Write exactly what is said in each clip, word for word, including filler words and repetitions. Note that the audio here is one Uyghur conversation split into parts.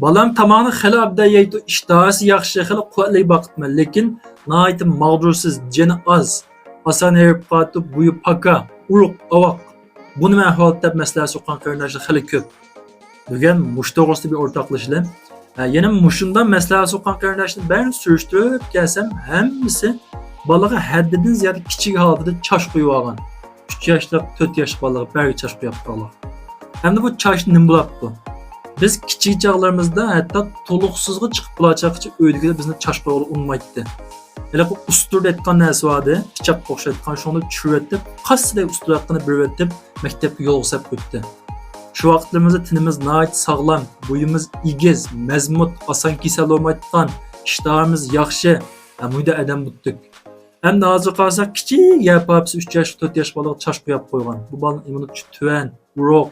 بالام تاماقنى خېلى ئابدان يەيدۇ، ئىشتىھاسى ياخشى، خېلى قۇۋۋەتلىك ۋاقىت بىلەن، لېكىن ناھايىتى ماغدۇرسىز، جېنى ئاز، ئاسان ھېرىپ قالىدۇ، بويى پاكا، ئورۇق، ئاۋاق. بۇ نېمە ئەھۋال دەپ مەسلىھەت سوققان قېرىنداشلار خېلى كۆپ. بۈگۈن مۇشۇ توغرىسىدا بىر ئورتاقلىشىلى. ھە، يەنە مۇشۇنداق مەسلىھەت سوققان قېرىنداشنى بەرىنى سۈرۈشتۈرۈپ كەلسەم، ھەممىسى بالىغا ھەددىدىن زىيادە كىچىك ھالىتىدە چاچ قويۇۋالغان. ئۈچ ياشلىق، تۆت ياشلىق بالىلارغا بەرگە چاچ قويۇپ قالغان. ئەمدى بۇ چاچ نېمە بولاپتۇ؟ بىز كىچىك چاغلىرىمىزدا ھەتتا تولۇقسىزغا چىقىپ بولار چاغقىچە ئۆيدىكىلەر بىزنى چاچ قويغىلى ئۇنىمايتتى. ھېلىقى ئۇستۇرا دەيدىغان نەرسە بار ئىدى، پىچاققا ئوخشايدىغان، شۇنى چۈشۈرۈۋېتىپ، قاسسىدەك ئۇستۇرا ھەققىنى بېرىۋېتىپ، مەكتەپكە يولغا سەپ قويۇپتۇ. شۇ ۋاقىتلىرىمىزدا تېنىمىز ناھايىتى ساغلام، بويىمىز ئېگىز، مەزمۇت، ئاسان كېسەل بولمايدىغان، ئىشتىھامىز ياخشى، ھە، مۇنداق ئادەم بولدۇق. ئەمدى ھازىر قارىساق، كىچىك يەر پارچىسى ئۈچ ياش، تۆت ياش بالىغا چاچ قويۇپ قويغان. بۇ بالىنىڭ ئىممۇنىتېتى تۆۋەن، ئورۇق،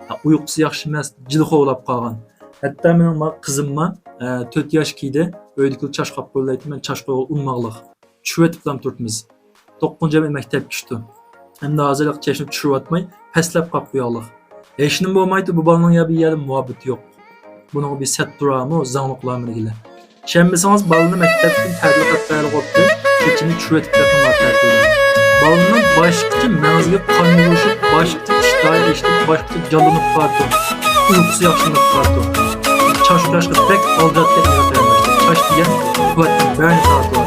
ھە، ئۇيقۇسى ياخشى ئەمەس، جىلى خوۋلاپ قالغان. ھەتتا مېنىڭ ما-، قىزىممۇ، ئە، تۆت ياش كىيدى، ئۆيدىكىلەر چاچ قاپ قويلايتتى، مەن چاچ قويغىلى ئۇنىماغلىق. چۈشۈرۈۋېتىپلام تۇرۇپمىز. توققۇزىنچى ئايدا مەكتەپكە كىرىپتۇ. ئەمدى ھازىر چاچنى چۈشۈرۈۋاتماي، پەسلەپ قاپ قوياغلىق. ھېچنېمە بولمايدۇ، بۇ بالىنىڭ يا بىر يەردە مۇھەببىتى يوق. بۇنىڭغا بىر سەت تۇرامۇ، زاڭلىق قىلارمۇ دېگىلى. ئىشەنمىسىڭىز، بالىنى مەكتەپتىن تەتىل قاپتايلىق بوپتۇ، كېچىنى چۈشۈرۈۋېتىپ بېقىڭلار تەتىلدە. بالىنىڭ باشقىچە مەڭزىگە قان يۈگۈرۈشۈپ، باشقىچە ئىشتىھاسى ئېچىلىپ، باشقىچە جانلىنىپ قالىدۇ. ئۇيقۇسى ياخشىلىنىپ قالىدۇ. چاچ قويۇشقا بەك ئالدىراپ كەتمەڭلار قېرىنداشلار. چاچ دېگەن قۇۋۋەتنىڭ بەرىنى تارتىدۇ.